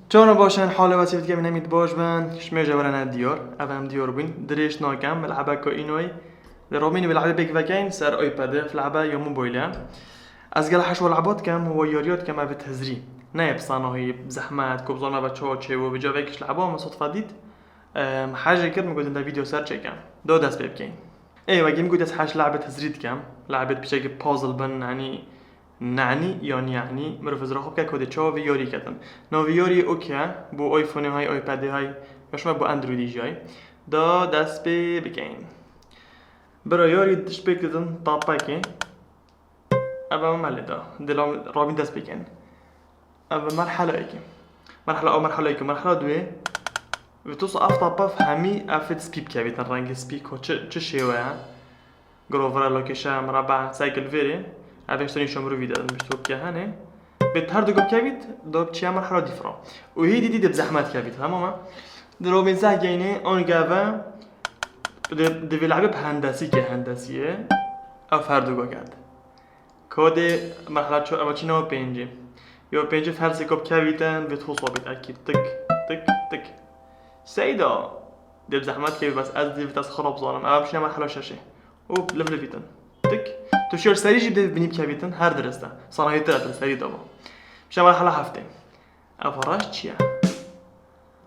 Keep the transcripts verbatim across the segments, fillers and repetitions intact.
Çawan baş in, halê we çêvî dikim, nemît baş bin. Ji me jî were ne diyar. Ev em diyar bûn. Dirêj nakim, mil'ebeka înoy. Li romînî mil'ebê pêk vekeyn ser iPadê, fil'ebe ya mobaylê. Ez gel heş wel'eba dikim, we yariya dikim, ev tizrî. Ne yê bi sanahî, bi zehmet, ku bizanme ve çawa çêbû, bi cavek ji le'eba me sotfa dît. Em, hejê kir, min got, "Inde vîdeo ser çêkim." Do dest pê bikeyn. Ê, wekî min got, ez heş le'ebê tizrî dikim. Le'ebê pîçekî puzzle bin, yanî, nanî yan yanî, mirov ez ra xwe bike, kodê çawa vê yarî ketin. Navê yarî okey, bo iPhoneê hay, iPadê hay, ya şima bo Androidî jî hay. Da dest pê bikeyn. Bira yarî diş pêk didin, tapekê. Ev em me lê da. Dê la rabîn dest pêkin. Ev merhela yekê. Merhela ew, merhela yekê, merhela duê. Vê tosa ev tapa hemî ev spî bikevîtin, rengê spî ko çi, çi şêwe ye. Grovra, lokeşe, miraba, cycle vêrê. Ev hiştê nîşo mirovî de, min pişt wê bike hene. Bê her du go bikevît, do biçiya merhela dîfra. Û hê dî dî de bi zehmet kevît, tamam e? Di robê zeh geynê, on gave, di, di vê le'bê bi hendesî ke, hendesî ye. Ev her du go ket. Kodê merhela ço-, eva çîna û pêncî. Yo pêncî fersê kop kevîtin, vê tosa bît ekî tik, tik, tik. Seyda, dê bi zehmet kevî, bes ez dê vîtas xirab zanim. Eva çîna merhela şeşê. Û liv livîtin. Tik. Tu şiyor serî jî dê binî bikevîtin, her dirist e. Sanahîtir e, serî dava. Şema merhela heftê. Ev reş çi ye?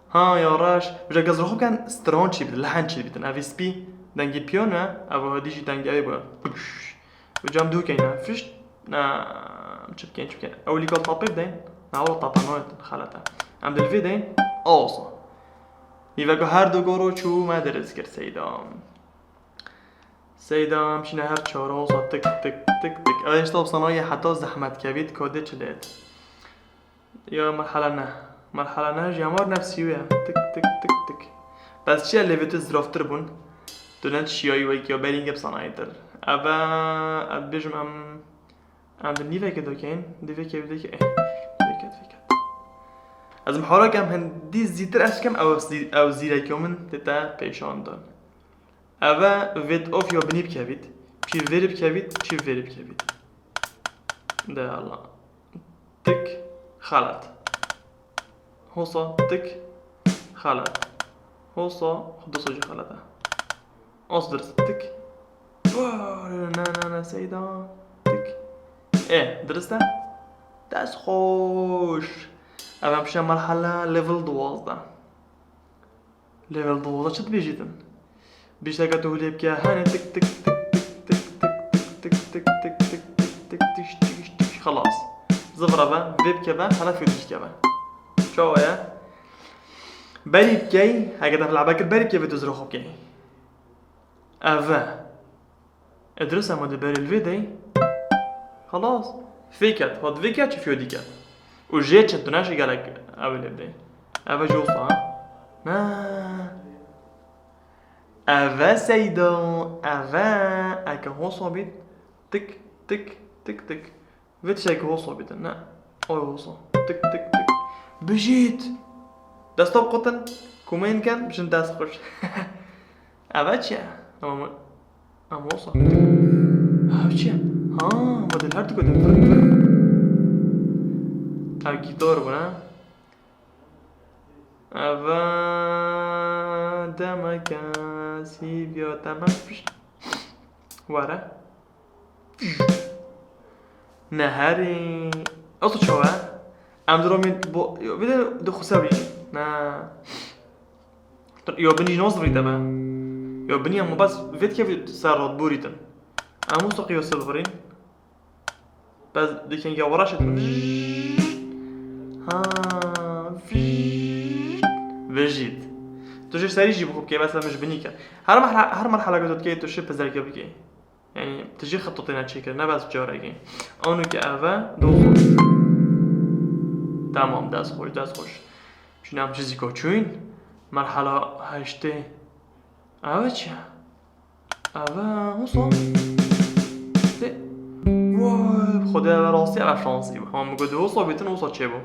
Ha, ya reş. Vêca gez rexo bikin, stran çê bidin, lehen çê bidin. Ev spî dengê piyano ye, ev hadi jî dengê ew bû. Vêca em duh keyne. Fişt. Na, çi bikeyn, çi bikeyn? Ew lîka tapê bideyn. Na, wala tapa nayet, xelet e. Em dilvê deyn. Awsa. Nîveka her du goro çû me diriz kir Seyda. Seyda, em çîne her çar, awsa tik, tik, tik, tik. Ev hişta sanayê heta zehmet kevît, kodê çi lêt? Ya merhela neh. Merhela neh jî hemar nefsî wê ye. Tik, tik, tik, tik. Bes çiye lê vê tu ziraftir bûn? Tu ne şiyayî wek ya berî gep sanayîtir. Eve, ez bêjim em, em di nîvekê dokeyn, di vê kevî de ke, eh, vê ket, vê ket. Ez mihara ke em hindî zîtir ez dikim, ew zî-, ew zîrekê min tê te pêşan dan. Eve vêt of ya binî bikevît, çî vêrî bikevît, çî vêrî bikevît. De Allah. Tik, xelet. Hosa, tik, xelet. Hosa, xwe du socî xelet e. Os dirist, tik. Vay, ne, ne, ne, Seyda. Tik. E, dirist e? Dest xweş. Ev em pişe merhela level duwazdeh. Level duwazdeh çi dibêjîtin? Bîşteka tu hulê bike, hene tik, tik, tik, tik, tik, tik, tik, tik, tik, tik, tik, tik, tiş, tiş, tiş, xelas. Zivra be, vê bike be, hela fêr dişke be. Çawa ye? Berî bikey, heke te lebe kir, berî bike vê tu zira xwe bikey. Ev e. Ê, dirist e, ma dê berê li vê dey. Xelas. Fê ket, hat vê ket, çi fiyo dî ket. Û jê çi, tu neşî gelek ew ê lê bidey. Ev e jê wisa, ha? Ne. Ev e Seyda, ev e. Eke hosa bît. Tik, tik, tik, tik. Vê tiştekî hosa bîtin, ne? Oy hosa. Tik, tik, tik. Bijît. Desta biqutin. Kumên ken, bijin dest xweş. Eve çi ye? Ama, ama hosa. Ev çi ye? Ha, ma dil her tu gotin. Ev gîtar bû, ne? Eve demeke sîviya te me pişt. Were. Neherî. Esto çawa? Em di romî bo-, yo, bir de di xuse bî. Ne. Yo, binî nos vrî deme. Yo, binî em bas vêt kevî ser rot borîtin. Em mustoqî yo se bivirîn. Bes dikin ya waraşit. Ha, vijît. Tu ji serî jî bixwe bikey, mesela min ji binî kir. Her merhe-, her merhela ku tu dikey, tu şi pizerke bikey. Yani, tu jî xeto têne çêkir, ne bes carekê. Anu ki eve, doz xweş. Tamam, dest xweş, dest xweş. Şîna em çizî ko çûyîn. Merhela heştê. Eve çi? Eve, hosa. Te-, vay, xwedê eve rastî, eve şansî bû. Hema min got, hosa bîtin, hosa çêbû.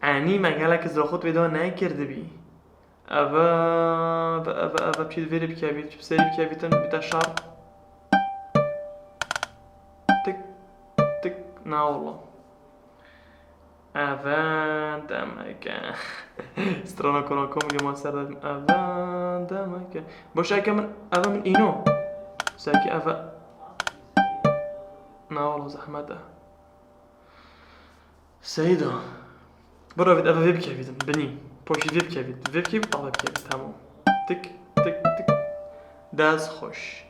Enî me gelek zira xwe vêda nekirdibî. Eve, eve, eve, eve, çî vêrî bikevî, çî serî bikevîtin, bite şer. Tik, tik, na wala. Eve demeke. Strana kona kom lê ma ser de eve demeke. Boş eke min, eve min îno. Serkî eve. Na wala zehmet e. Seyda. Bira vêt eve vê bikevîtin. Binî. Poşî vê bikevît. Vê bikevît, eve bikevît. Tamam. Tik, tik, tik. Dest xweş.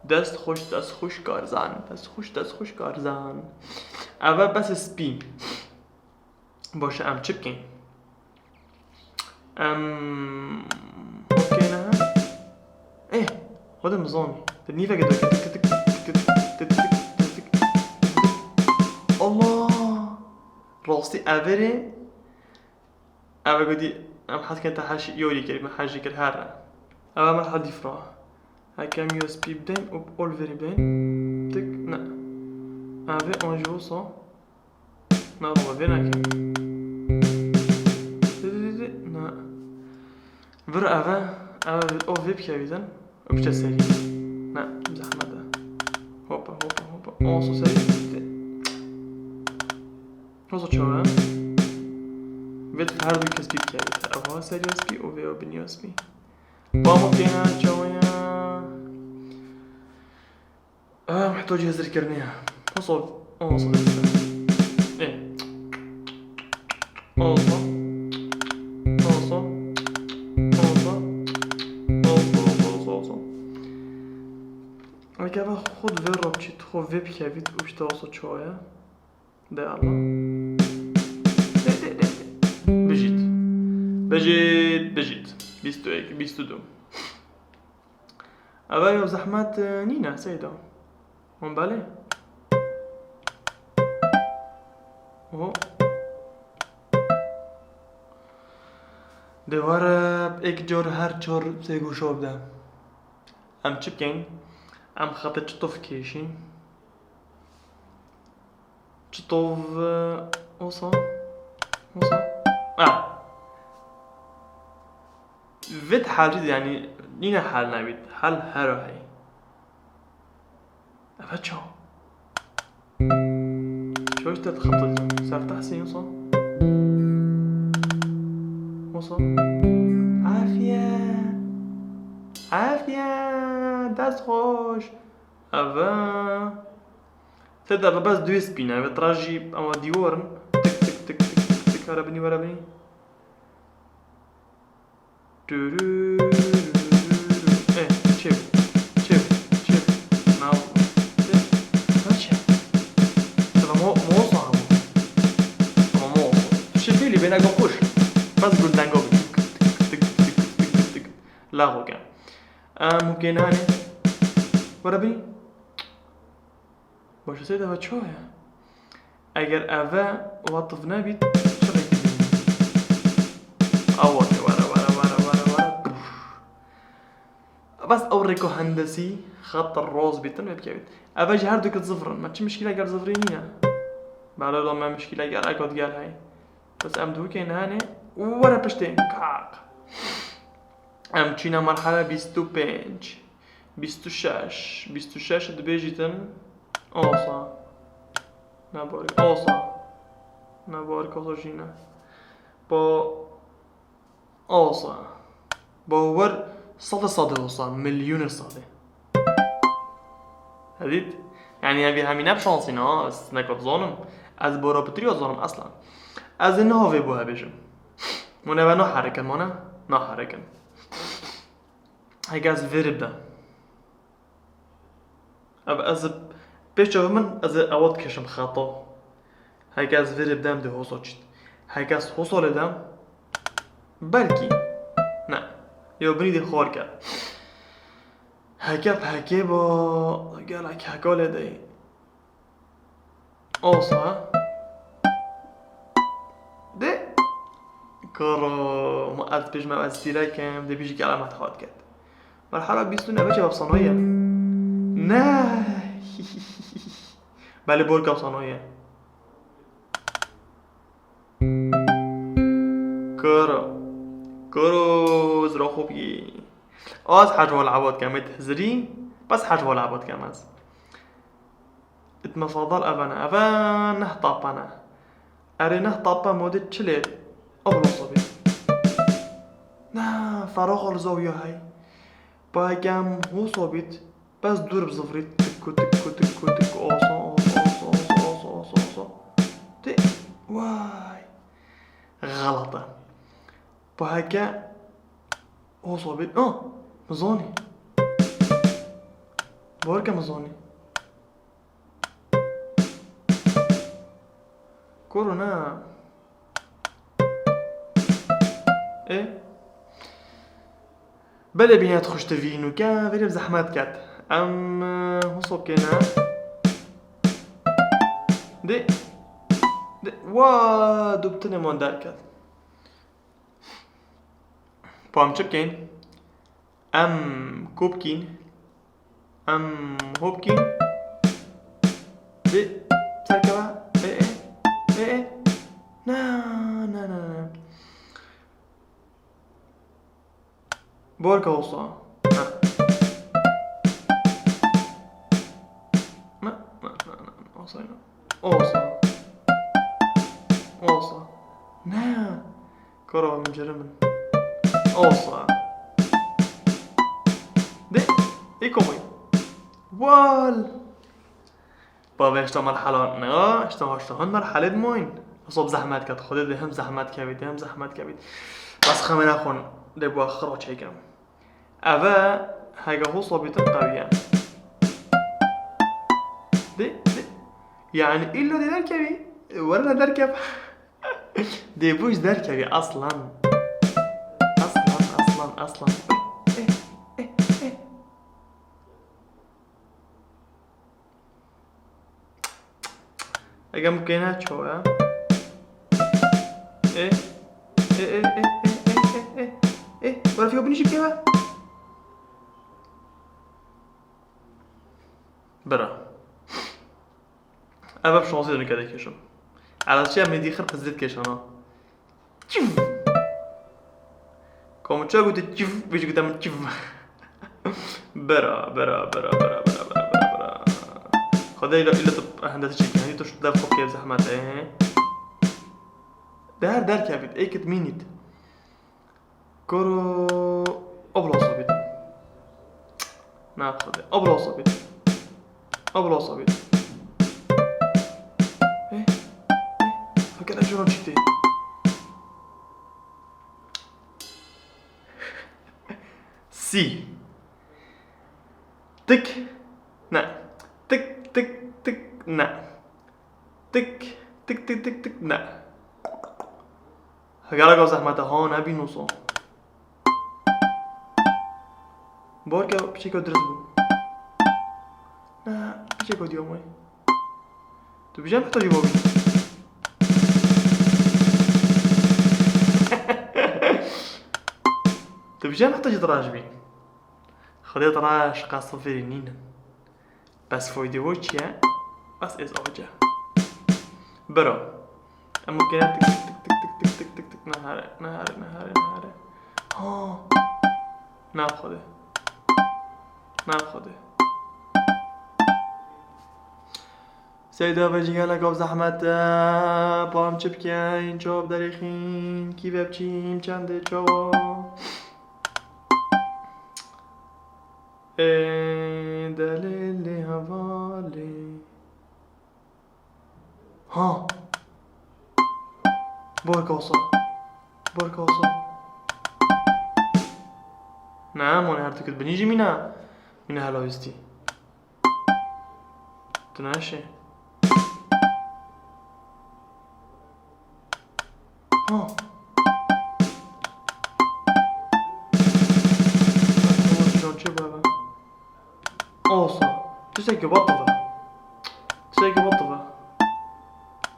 Dest xweş, dest xweş karzan. Dest xweş, dest xweş karzan. Eve bes spî. Baş e, em çi bikeyn? Em, okey ne? Eh, xwe de min zanî. Di nîveke de tik, tik, tik, tik. Allah! Rastî ev ê rê. Ev e gotî, em hez dikin te heş yorî kir, min hejî kir, here. Ev e merhedîf ra. Heke em U S B bideyn û ol verî bideyn. Tik, ne. Ev ê an jî wisa. Na baba, vê nake. Di, di, di, di. Na. Vir eve, eve o vê bikevîtin. O biçe serî. Na, zehmet e. Hopa, hopa, hopa. Onso serî bitti. Onso çawa? Vê her du kes bikevît. Eva serî U S B û vê o binî U S B. Pamuk têne çawa ya? Ah, mihtacî hizirkirinê ye. Nasıl? Nasıl? Ê. Nasıl? Nasıl? Nasıl? Nasıl? Nasıl? Nasıl? Eke ve xud ve rapçî, xo vê bikevît, û işte olsa çoğu ya. De Allah. De, de, de, de. Bijît. Bijît, bijît. Bîst û yek, bîst û du. Eve yo zehmet, e, nîne, Seyda. Hûn belê? Oho. Dê were êk car her çar sêgoşa bide. Em çi bikeyn? Em xetê çitov kêşîn. Çitov, e, osa? Osa? Ah. Vit hal jî, yani, nîne hal nabît. Hal her o hey. Eve çaw. Çaw işte xetê ser tahsîn osa? Osa? Afiye. Afiye. Dest xweş. Eve. Seyda, eve bes duê spî ne, eve trajî, ama dîwar in. Tik, tik, tik, tik, tik, tik, were binî, were binî. Dürü, eh, çev, çev, çev. Na, na çe? Seba mo, mo sa bu. Ama mo. Şekili bena gokuş. Bas gul dango. Tik, tik, tik, tik, tik, tik, tik. La hoga. Em hukê nane. Were binî. Baş e, Seyda, eve çawa ye? Eger eve watif nebît, çi rêkê bîne? Awa ke were, were, were, were, were. Bes ew rêko hendesî, xet roz bîtin, vê bikevît. Eve jî her du ke zifr in. Me çi mişkîle gel zifrî nîne. Belê, me mişkîle gel, egot gel hey. Bes em dûkê nane û were piştê. Kak. Em çîne merhele bîst û pênc, bîst û şeş, bîst û şeş dibêjîtin osa. Ne barik osa. Ne barik osa jî ne. Bo osa. Bo wir sade sade osa, milyonê sade. Hedît? Yani evî hemî ne bi şansî ne, ez ne kot zonim. Ez bora pitirî zonim eslan. Ez ê niha vê bo hebêjim. Mone ve naherekin, mone? Naherekin. Heke ez vêrê bide. Ev ez ê pêş çavê min, ez ê ewa dikişim xeta. Heke ez vêrê bidem dê hosa çît. Heke ez hosa lê dem, belkî. Ne. Yo binî dê xwar ke. Heke pekê ba, gelek heka lê dey. Olsa. De. Karo, ma ez pêj me ez sîrekim, de bijî ki alamet hat ket. Merhala bîst û neh çi bab sanaye? Ne. Belê bor kam sanaye. Karo. Karo, zira xo bî. Az hecwa labot kem, et hizirî, bas hecwa labot kem ez. It mefadal evene, eve neh tapane. Erê neh tapa modê çi lê? Abla sabit. Na, feraxa li zawiya hey. Ba hekem hosa bît, bes dûr bi zifrî. Tik ku, tik ku, tik ku, tik ku, osa, osa, osa. Tê, vay. Xelat e. Ba heke hosa bît. Ah, min zanî. Bawer ke min zanî. Koro ne. E? Belê bîne xweş te vî nûke, verê bi zehmet ket. Em, e, hosok kêne. Dê, dê, wa, dubtinê man derket. Pa em çi bikên? Em kop kîn. Em hop kîn. Dê, serkeve. E, e. E, e. Na, na, na, na. Borka olsa. Ha. Na, na, na, na, na. Olsa, na. Olsa. Olsa. Ne? Koro min cirimin. Olsa. De, e komay. Wal. Bavê, işte merhala ne, işte, işte hon merhalê dimoyn. Sob zehmet ket, Xwedê dê hem zehmet kevît, hem zehmet kevît. Bes xemê nexwin, dê bu xiro çêkim. Eve hege hosa bîtin qewiye. Dê, dê. Yani illa dê derkevî, werine derkev. Dê bu ji derkevî aslan. Aslan, aslan, aslan. Eh, eh, eh, eh. Eger mukêne çawa? E? E, e, e, e, e, e, e. E, wara fîyo binî jî bikeve. Bira. Ev ev şansî dike dikêşim. Erazçiya mêdî xir pizrît kêşana. Çiv! Kamuça gote çiv, vê jî gote min çiv. Bera, bera, bera. Xwedê îla, îla tu hende tu çêkî, hindî tu şu dev xwe kêv zehmet e. Der derkevît, êkit mînît. Koro, abla sabit. Na Xwedê, abla sabit. Abla sabit. Eh, eh, fakir ev jî çi tê? Sî. Tik. Ne. Tik, tik, tik, ne. Tik, tik, tik, tik, tik, ne. Gelek zehmet e, ha, nebî nûso. Borke piçêko dirist bû. Ne, piçêko diyo moy. Tu bijî heta jî bo bî. Tu bijî heta jî diraj bî. Xwedê diraj qas vêrî nînin. Bes foydê wo çi ye? Bes êz ace. Bira. Em û kene tik tik tik tik tik tik tik tik tik nehare, nehare, nehare, nehare. Ha. Na Xwedê. Na Xwedê. Seyda vejî gelek ev zehmet e, pa em çi bikeyn, çawa biderêxîn, kî ve biçîn, çendê çawa? Ê, delê lê hevalê. Ha. Borka wisa. Borka wisa. Ne, mane her tikit binî jî mîna. Mîna hela wîstî. Tu neşê. Ha. Can çê bebe. Olsa. Tiştekî vat dibe. Tiştekî vat dibe.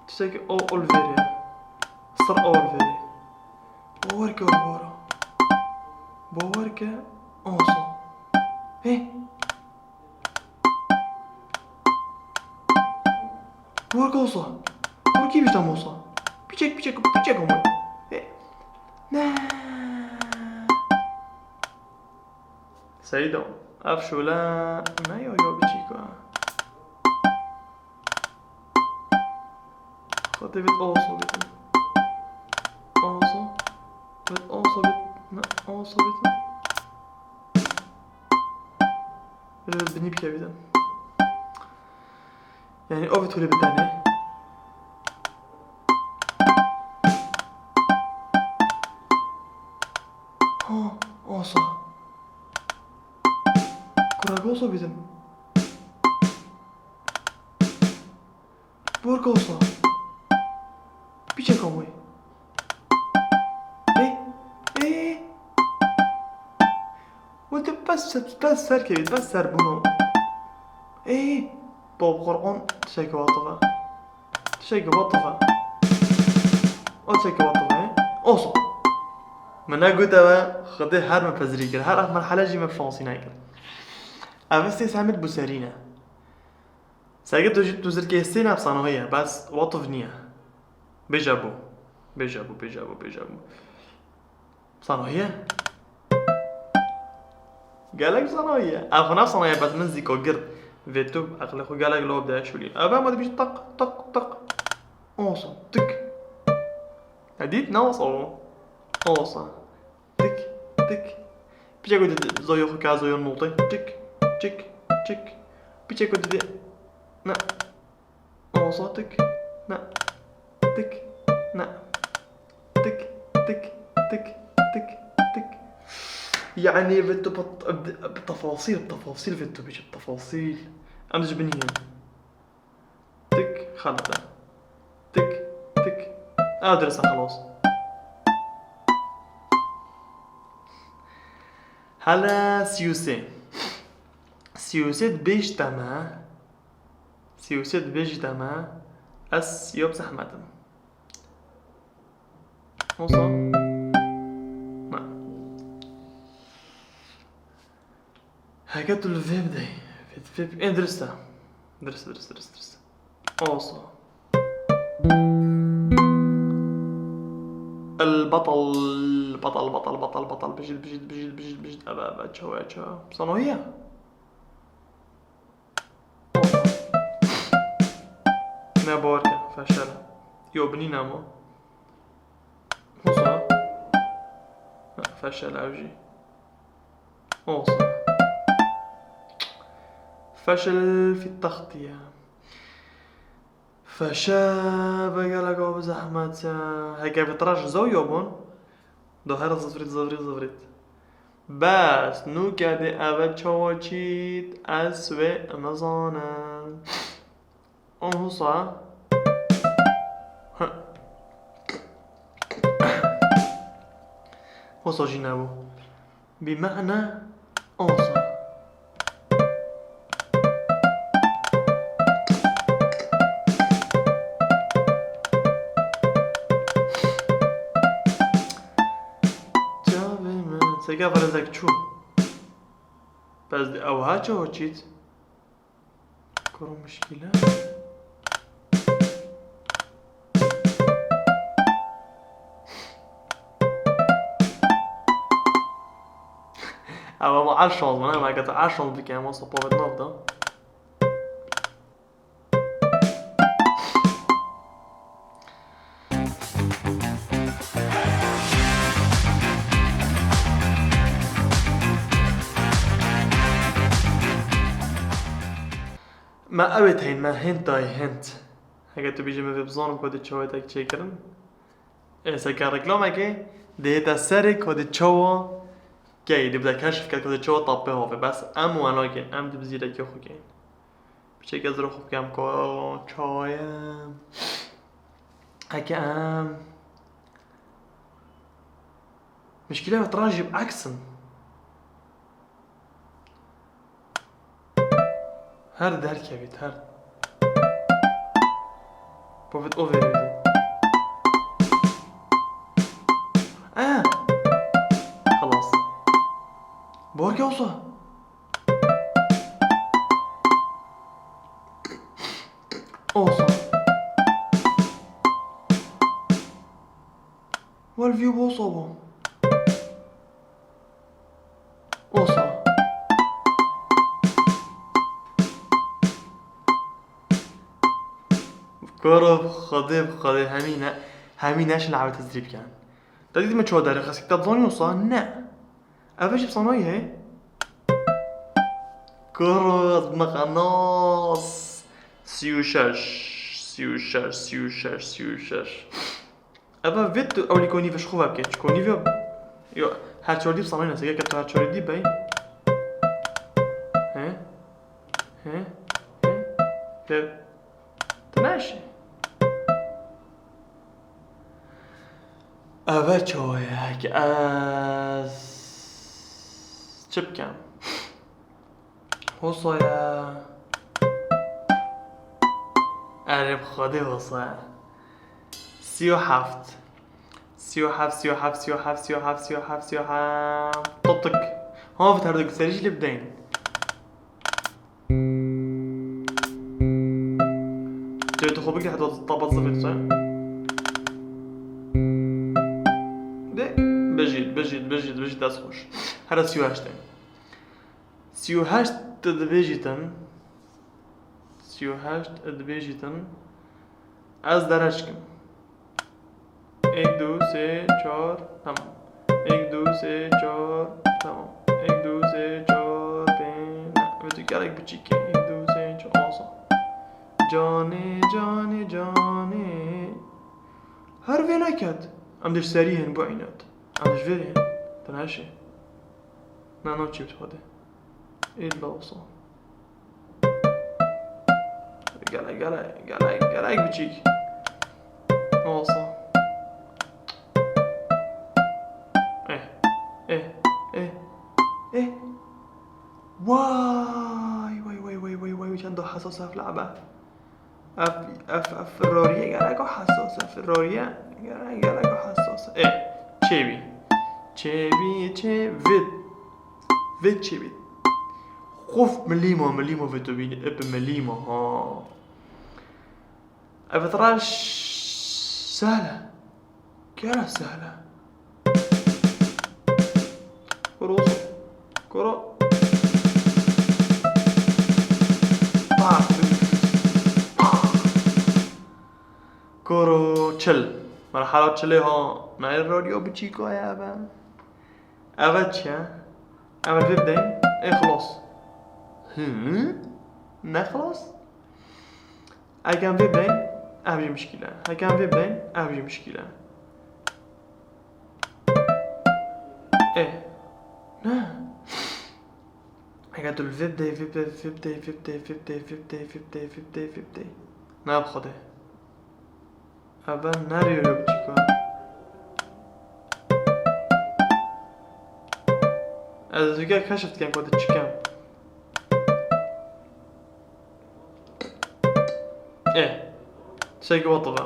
Tiştekî o, o li vêrê. Sir o li vêrê. Bawer ke o li vara. Bawer ke olsa. Hê. Borka wisa. Borkî bîşta mosa. Piçek, piçek, piçek ama. E, ne. Seyda, ev şule ne yo yo biçîka. Xwedê vêt oso bêtin. Oso. Vêt oso bêt. Ne, oso bêtin. Vêt binî bike bêtin. Yani o vêt hûrê bitenê. Ha, oso. Kurek oso bêtin. Borka wisa. Piçeka wê. Ê, ê. Wê tu bes, bes ser kevî, bes ser bûno. Ê, Bab Qur'an tiştekî watife. Tiştekî watife. O tiştekî watife. Oso. Min ne gote we, Xwedê her min pezirî kir. Her ev merhele jî me fansî nekir. Ev sê semit bû serî ne. Sege tu jî tu zirkê sê nefsanohiye, bes watof niye. Bêje bû. Bêje bû, bêje bû, bêje bû. Sanohiye. Gelek sanohiye. Ev xwe nefsanohiye, bes min zîko girt. Vê tu eqlê xwe gelek lob de şûlî. Ev ema dibî tak, tak, tak. Osa, tik. Ya dît ne osa o? Osa. Tik, tik. Piçeko didi zoyo xwe ka zoyo note. Tik, tik, tik. Piçeko didi. Ne. Osa tik. Ne. Tik. Ne. Tik, tik, tik, tik, tik. Yani vê tu bi, bi, bi tefasîl, bi tefasîl vê tu bêje, bi tefasîl. Em ji binî hin. Tik, xelet e. Tik, tik. A, dirist e, xelas. Hele sî û sê. Sî û sê dibêjte me. Sî û sê dibêjte me. Ez yob zehmet im. Wisa? Na. Heke tu li vê bidey. Vê, vê, ê, dirist e. Dirist, dirist, dirist, dirist. Osa. El batal, batal, batal, batal, batal. Bijit, bijit, bijit, bijit, bijit. Ebe, ebe, çawa, çawa. Sanohiye. Ne bawer ke, feşele. Yo, binî nema. Wisa. Ha, feşele ew jî. Olsun. Feşel fi taxtiye. Feşe, be gelek abi zehmet ya. Heke bi tiraj zew yo bûn. Do her zifrît, zifrît, zifrît. Bes, nûke dê eve çawa çît, ez wê nizanim. Û husa. Husa jî nebû. Bi mehne olsa. Çavê min. Seke ferezek çû. Bes di ew ha çawa çît? Kuro muşkîle. Ew ama eşol bû, ne? Belki tu eşol bike, ama sopa ve nav da. Me ew ê teyn me hint dayê hint. Heke tu bêjî me vê bizanim ku dê çawa tek çêkirin. Ê, seke reklamekê dihête serê ku dê çawa key, dê bide keşf ke ku dê çawa tapê havê. Bes em wena kên, em dê bi zîrekê xwe kên. Piçek ez ro xwe bikem ku çawa ye. Heke em. Mişkîle ve tran jî bi eksin. Her derkevît, her. Povit o verî. Eh! Xelas. Borge olsa. Olsa. Well view olsa bu. Olsa. Koro, bi Xwedê, bi Xwedê, hemî ne, hemî neşin lehbê tezrî bikin. Te dît min çawa derê xist, te zanî wisa? Ne. Ev jî bi sanayî heye? Koro, ez bime qenas. Sî û şeş, sî û şeş, sî û şeş, sî û şeş. Eva vê tu ewlî konî ve ji xwe ve bike. Çi konî ve? Yo, her çar dî bi sanayî ne. Sege ke tu her çar dî bey. He? He? He? Te, te neşe. Eve çawa ye ki ez çi bikim? Hosa ye. Erê bi Xwedê hosa ye. Sî û heft. Sî û heft, sî û heft, sî û heft, sî û heft, sî û heft, sî û heft. Totik. Ha, vit her du serî jî lê bideynin. Cevê tu xwe bigire heta tabat zivê tu. De, bijît, bijît, bijît, bijît, dest xweş. Here sî û heşt e. Sî û heşt tu dibêjîtin. Sî û heşt tu dibêjîtin. Ez dereç kim. Êk, du, sê, çar, tamam. Êk, du, sê, çar, tamam. Êk, du, sê, çar, pênc, ne, vê tu gelek biçîk e. Êk, du, sê, çar, asa. Canê, canê, canê. Her vê neket. Em dê ji serî hên bu înet. Em dê ji vê hên. Te neşê. Na, na, çi bi xwe de. Ê, la wisa. Gelek, gelek, gelek, gelek biçîk. Wisa. Eh, eh, eh, eh. Vay, vay, vay, çendo hesas ev le'be. Ev, ev, ev firariye gelek hesas e, firariye gelek, gelek hesas e. Eh, çêbî. Çêbî, çê, vit. Vit çêbî. Xof milîma, milîma vê tu bînî, ip milîma, ha. Evet, reş sehle. Gera sehle. Koro. Koro. Pah. Pah. Koro çil. Merhala çilê ha. Nayê radyo biçîka ye eve. Eve çi ye? Eve vê bideyim. Ê, xilas. Hı? Ne xilas? Hekem vê bideyim, ev jî mişkîl e. Hekem vê bideyim, ev jî mişkîl e. Ê. Ne. Hekem tu li vê bideyî, vê bideyî, vê bideyî, vê bideyî, vê bideyî, vê bideyî, vê bideyî, vê bideyî, vê bideyî. Ne bi Xwedê. Eve nerîyo biçîka. Ez dûke keşif dikem ku tu çi kem. Ê. Tiştekî watife.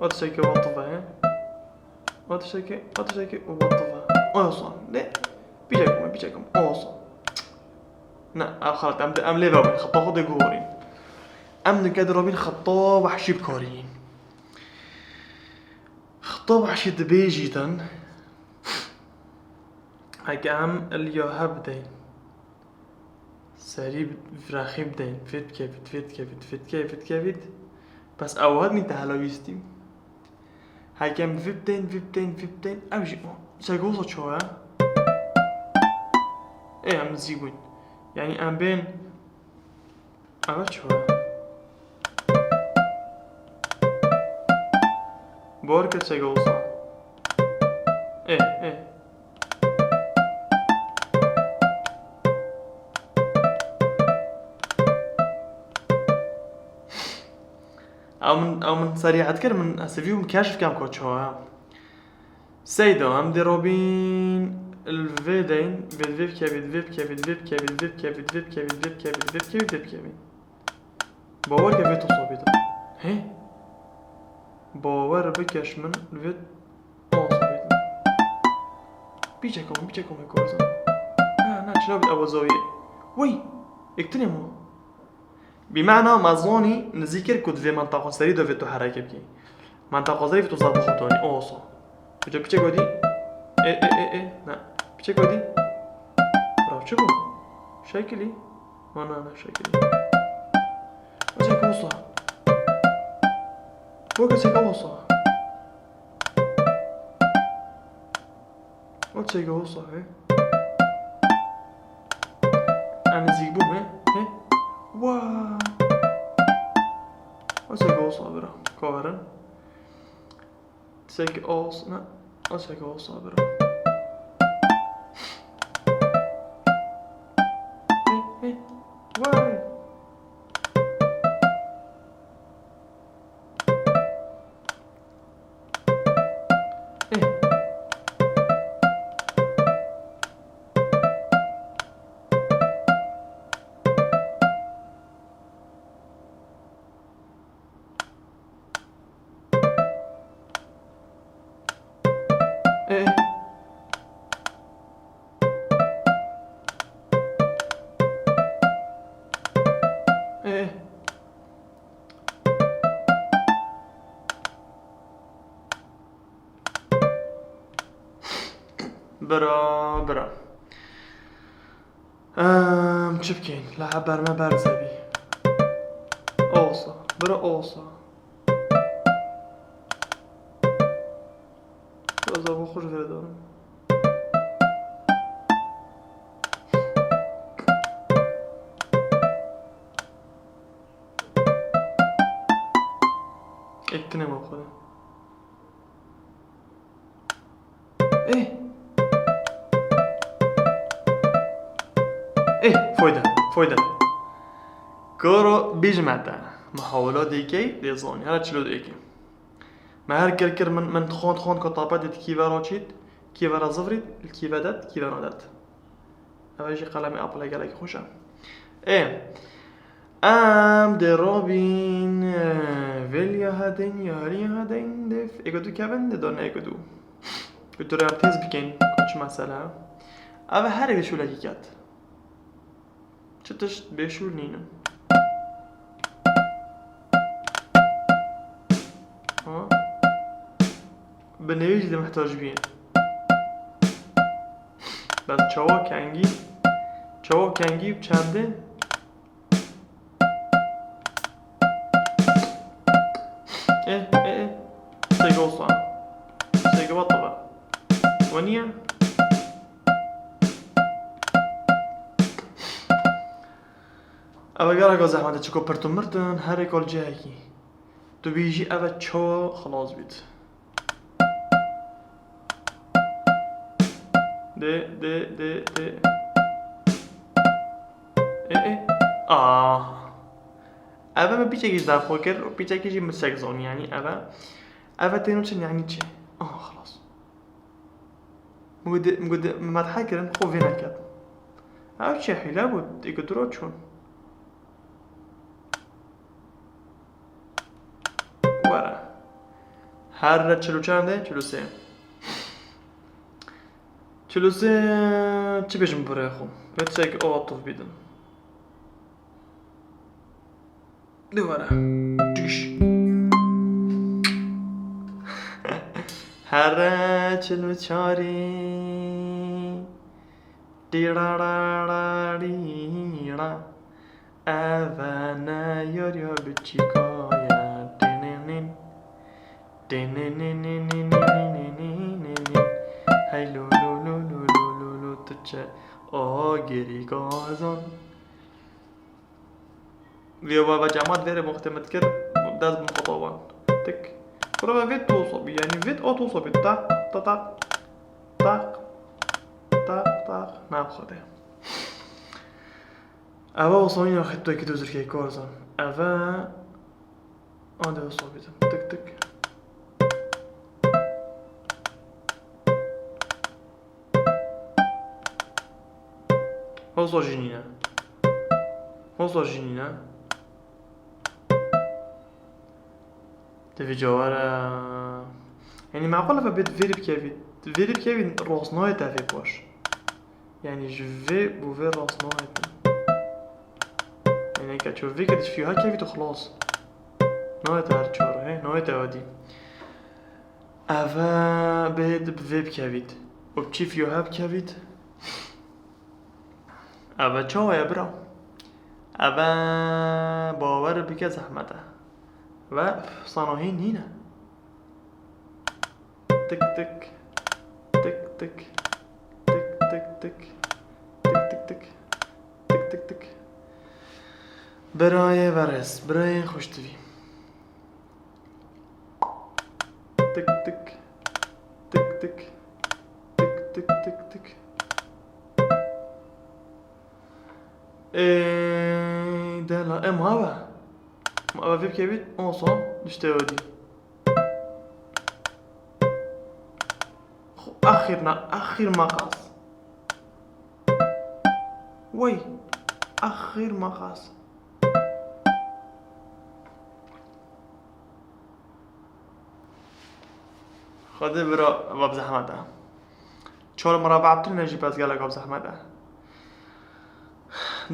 O tiştekî watife, he? O tiştekî, o tiştekî watife. O son. Ne? Biçekim, biçekim. O son. Ne, ev xelet. Em, em lê vebin. Xeta xwe dê guhorîn. Em dike dirobîn xeta wehşî bikarîn. Xeta wehşî dibêjîtin. Heke em ilya hev bideyîn. Serî bi-, virexî bideyîn. Vê dikevît, vê dikevît, vê dikevît, vê dikevît. Bes ew hat nî te hela wîstî. Hekem vê bideyîn, vê bideyîn, vê bideyîn. Ev jî o. Sego wisa çawa ye? Ê, em nizîk bûn. Yanî em bên. Ev çawa ye? Bor ke sego wisa. Ê, ê. Ew min, ew min serî hed kir, min hesivî û min keşf kem ku çawa ye. Seyda, em dê robîn li vê deyn, vê, vê bikevît, vê bikevît, vê bikevît, vê bikevît, vê bikevît, vê bikevît, vê bikevît, vê bikevît. Bawer ke vê tosa bîtin. Hê? Bawer bike ji min li vê tosa bîtin. Bîçe kom, bîçe kom, korzan. Na, na, çila bît ewa zawiye. Wey! Yektinê ma. Bi mana me zanî nizîkir ku divê mentaqa serî de vê tu hereke bikî. Mentaqa zerîf tu zerba xwe danî. O wisa. Piçe, piçe godî. E, e, e, e. Ne. Piçe godî. Bravo, çi bû? Şekilî. Ma na, na, şekilî. Çek olsa. Bu çek olsa. O çek olsa, he. Ani zik bu, he? He? Wa. O çek olsa, bira. Kaverin. Çek olsa, ne? O çek olsa, bira. He, he. Vay. Eh. Eh. Eh. Bira, bira. Em, çi bikên? Li heber me berze bî. Olsa. Bira olsa. Biraz daha xweş vere danim. Ektinê me xwe. Eh. Eh, foyda, foyda. Koro bijmete. Muhawela dêkey, dê zanî. Hera çilo dêkey. Me her kir kir, min, min dixwand, xwand ku tapetê di kî ve re çît, kî ve re zivrît, li kî ve det, kî ve nadet. Ev jî qelemê Apple gelek xweş e. Ê, em dê rabîn, e, vêl ya hedin, ya herî ya hedin, dê f-, êko du kevin, dê don êko du. Ku tu re têz bikên, ku çi mesele. Ev herê vê şûlekî ket. Çi tişt bêşûl nînin. Ha? Bi newî jî de mihtac bîye. Bes çawa kengî? Çawa kengî û çendê? Eh, eh, eh. Sego olsa. Sego batala. O niye? Ev geleka zehmet e, çiko pirt û mirt in, herê kol cihekî. Tu bêjî ev e çawa xilas bît. Dê, dê, dê, dê. Ê, ê. Ah. Ev e min pîçekî ji derxwe kir û pîçekî jî min sek zanî, yanî ev e. Ev e têno çin, yanî çi? Ah, xilas. Min got, min got, min methe kirin, xwe vê neket. Ev çi hîle bû, êk û du re çûn. Were. Here çil û çend e? Çil û sê. Çil û sê, çi bêjim birê xwe? Wê tiştekî ava tov bîdim. Dubare. Tüş. Here çil û çarî. Dîrarararîra. Eve ne yar ya biçîka ye. Dînînin. Dînînînînînînînînînîn. Hey lo lo lo lo lo lo lo, tu çi agirî gazan. Vê ve cemaat vêrê muxtemit kir, dest bin xwe tawan. Tik. Xwe ve vê toso bî, yanî vê o toso bî. Tak, tak, tak. Tak, tak, tak. Nabxwe de. Eve o sonîna xitwekî tu zirkê korzan. Eve, ande o sobî. Tik, tik. Hozo jî nîne. Hozo jî nîne. Di vî cawara. Yanî mequl e vê bêt vêrî bikevî. Vêrî bikevî rosnoyê te vê baş. Yanî ji vê bo vê rosnoyê te. Yanî ke ço vê ke di fîha kevî tu xilas. Noyê te her çar, he? Noyê te wadî. Eve bê di bi vê bikevît. Û çî fîha bikevît. Eve çawa ye bira? Eve bawer bike zehmet e. Ve sanohî nîne. Tik tik. Tik tik. Tik tik tik. Tik tik tik. Tik tik tik. Birayê berêz, birayê xweştivî. Tik tik. Tik tik. Tik tik tik tik. Ey, dela, em hava. Ma eve vê bikevît, onsa dişte odî. Xo, axir na, axir maqas. Wey, axir maqas. Xwedê bira, ev zehmet e. Çar mirabaa tune jî pez gelek ev zehmet e.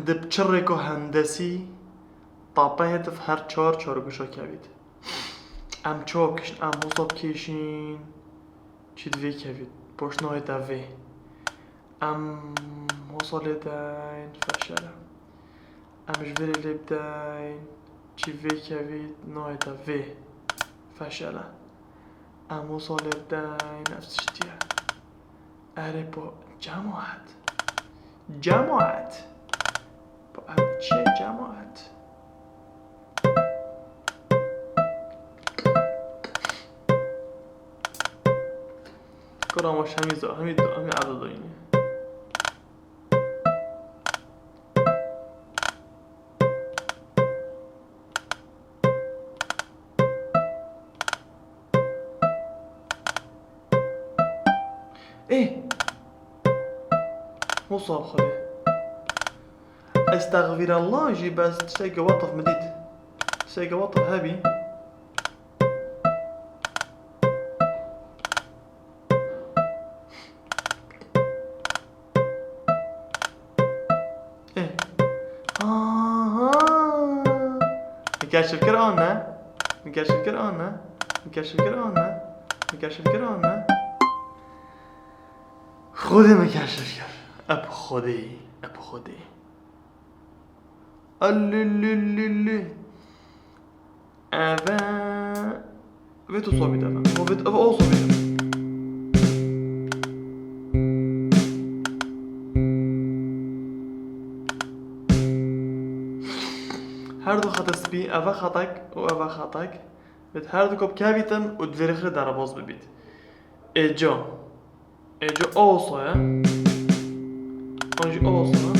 Di çirêko hendesî, tapehê di her çar çarguşa kevît. Em çawa bikişin, em wisa bikêşin, çi divê kevît, poşt nahête vê. Em wisa lê deyn, feşele. Em ji vê lê bideyên, çi vê kevît, nahête vê. Feşele. Em wisa lê bideyên, ev tiştî ye. Erê po, cemaet. Cemaet. Po ev çi ye cemaet? Kura ma hemî zo-, hemî do-, hemî edo doyîne. Ê! Wisa bi Xwedê. Estexfirullah jî bes tiştekî wataf min dît. Tiştekî wataf hebî. Eh. Aha. Min keşif kir an ne? Min keşif kir an ne? Min keşif kir an ne? Min keşif kir an ne? Xwedê min keşif kir. Ep Xwedê, ep Xwedê. Alülülülü. Eve. Eve tu sabit eve. Eve, eve o sabit eve. Her du xete spî, eve xetek û eve xetek. Vet her du kop kevîtin û di vê rê xirê derebaz bibît. Ê ca. Ê ca awsa ye. An jî awsa ye.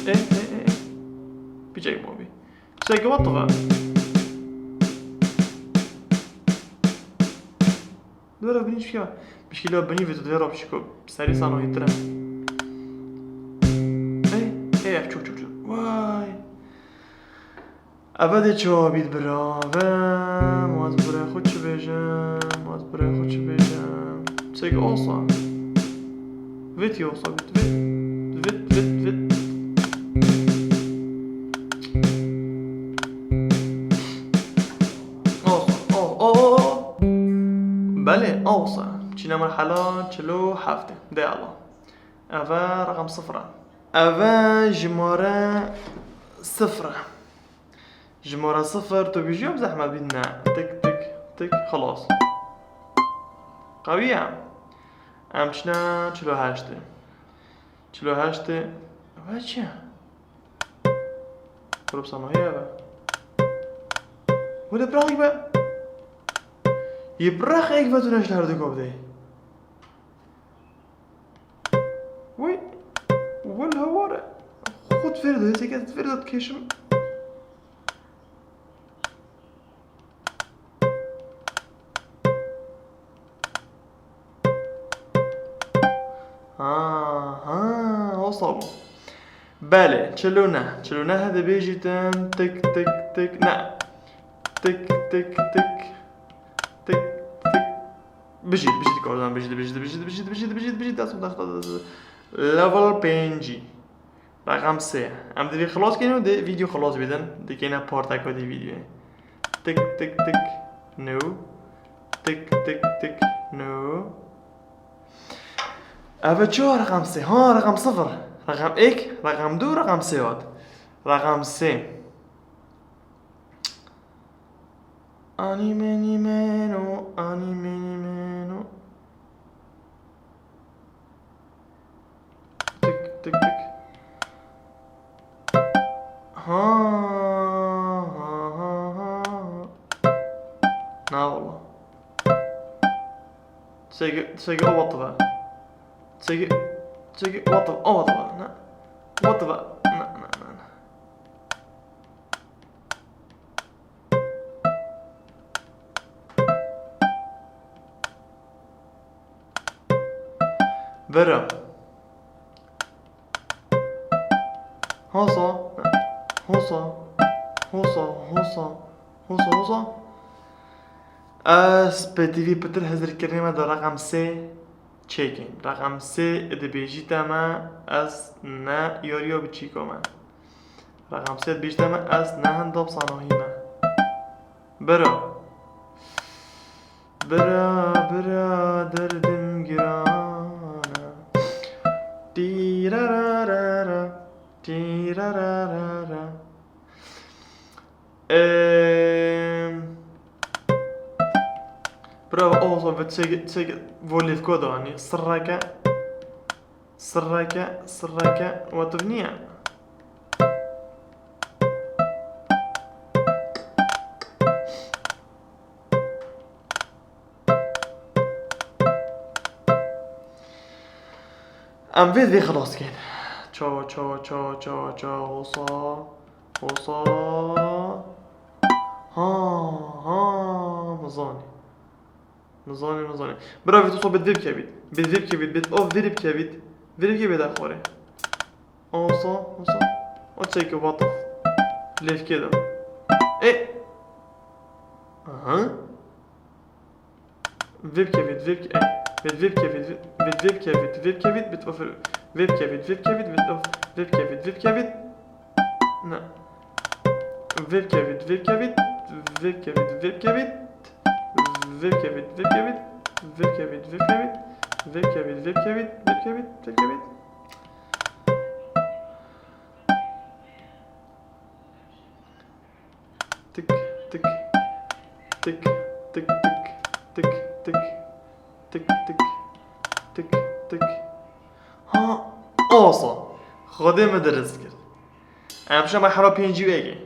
Ê, ê, ê, ê. Piçek mabî. Piçek wat dibe. Dora binî çiya. Pişkîla binî vê tu divê ra pişko. Serî sano hitire. Ê, ê, ev çok, çok, çok. Vay. Eve dê çawa bît bira? Ve, ma ez birayê xwe çi bêjim? Ma ez birayê xwe çi bêjim? Çek olsa. Vit olsa, vit, vit. Vit, vit, vit. Olsa, ol, ol, ol. Belê, olsa. Çîna merhela çil û heft. De Allah. Eve rakam sıfır e. Eve jimare sıfır e. Jimara sifir, tu bijî em zehmet bîn ne. Tik, tik, tik, xelas. Qewî ye. Em çine çil û heştê. Çil û heştê. Ev çi ye? Grup sanoyê eve. Wele biraqî be. Yê biraqî be tu neşt her du kop de. Wê, wel hewar e. Xwe di vêr de, hêzeke di vêr de dikêşim. Ha, ha, wisa bû. Belê, çil û neh. Çil û neh hede bêjîtin. Tik, tik, tik. Ne. Tik, tik, tik. Tik, tik. Bijî, bijî, dikar dan bijî, bijî, bijî, dest, dest, dest. Level pêncî. Reqem sê. Em divê xilas kêne û dê vîdeo xilas bidin. Dikêne parteka dî vîdeoyê. Tik, tik, tik. No. Tik, tik, tik. No. Eve çi reqem sê? Ha, reqem sifir. Reqem êk, reqem du, reqem sê hat. Reqem sê. Anî menî meno, anî menî meno. Tik, tik, tik. Ha, ha, ha, ha. Na wallah. Çekî, çekî, o what the fuck? Çekî, çekî, what the, o what the fuck? Ne? What the fuck? Ne, ne, ne, ne. Bira. Hosa. Hosa. Hosa, hosa. Hosa, hosa. Ez pêtivî pitir hizirkirinê me di reqem sê çêkin. Reqem sê dibêjîte me ez ne yariya biçîka me. Reqem sê dibêjîte me ez ne hindap sanahî me. Bira. Bira, bira, derdim giran e. Tîrararara, tîrararara. Em, Bravo, Oğuz abi, çek, çek, volivko da hani, sırrake, sırrake, sırrake, vatıf niye? Em vê, vê xelas kin. Ça, ça, ça, ça, ça, hosa, hosa. Ha, ha, mizanî. Mizanî, mizanî. Bira vê tu sobet vê bikevît. Bê vê bikevît, bê o vê bikevît. Vê bikevît de xore. Hosa, hosa. O çeke vatıf. Levkê de. E. Aha. Vê bikevît, vê bike-, e, vê, vê bikevît, vê, vê, vê bikevît, vê bikevît, bit, of, vê bikevît, vê bikevît, bit, of, vê bikevît, vê bikevît. Ne. Vê bikevît, vê bikevît, vê bikevît, vê bikevît. Vê bikevît, vê bikevît, vê bikevît, vê bikevît, vê bikevît, vê bikevît, vê bikevît, vê bikevît. Tik, tik. Tik, tik, tik. Tik, tik. Tik, tik. Tik, tik. Ha, osa. Xwedê me dirist kir. Em şe merhala pêncî weke.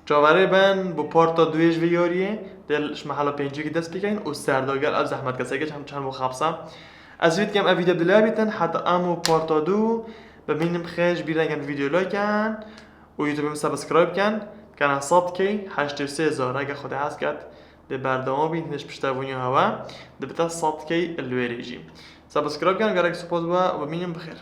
Çaverê ben bu parta duê ji vê yariyê. Dê ji merhala pêncî weke dest pêkeyin û serda gel ev zehmet keseke çend, çend bu xapsa. Ez vî dikem ev video dilê bîtin, heta em û parta du bimînin bi xêr, ji bîr nekin video like ken. û YouTube min subscribe ken, kana sed K, heştê sê zareke Xwedê hez ket, dê berdewam bîn, hinek piştevûniya hewe, dê bite sed K li wêrê jî. Subscribe ken, gelek spas we û bimînin bi xêr.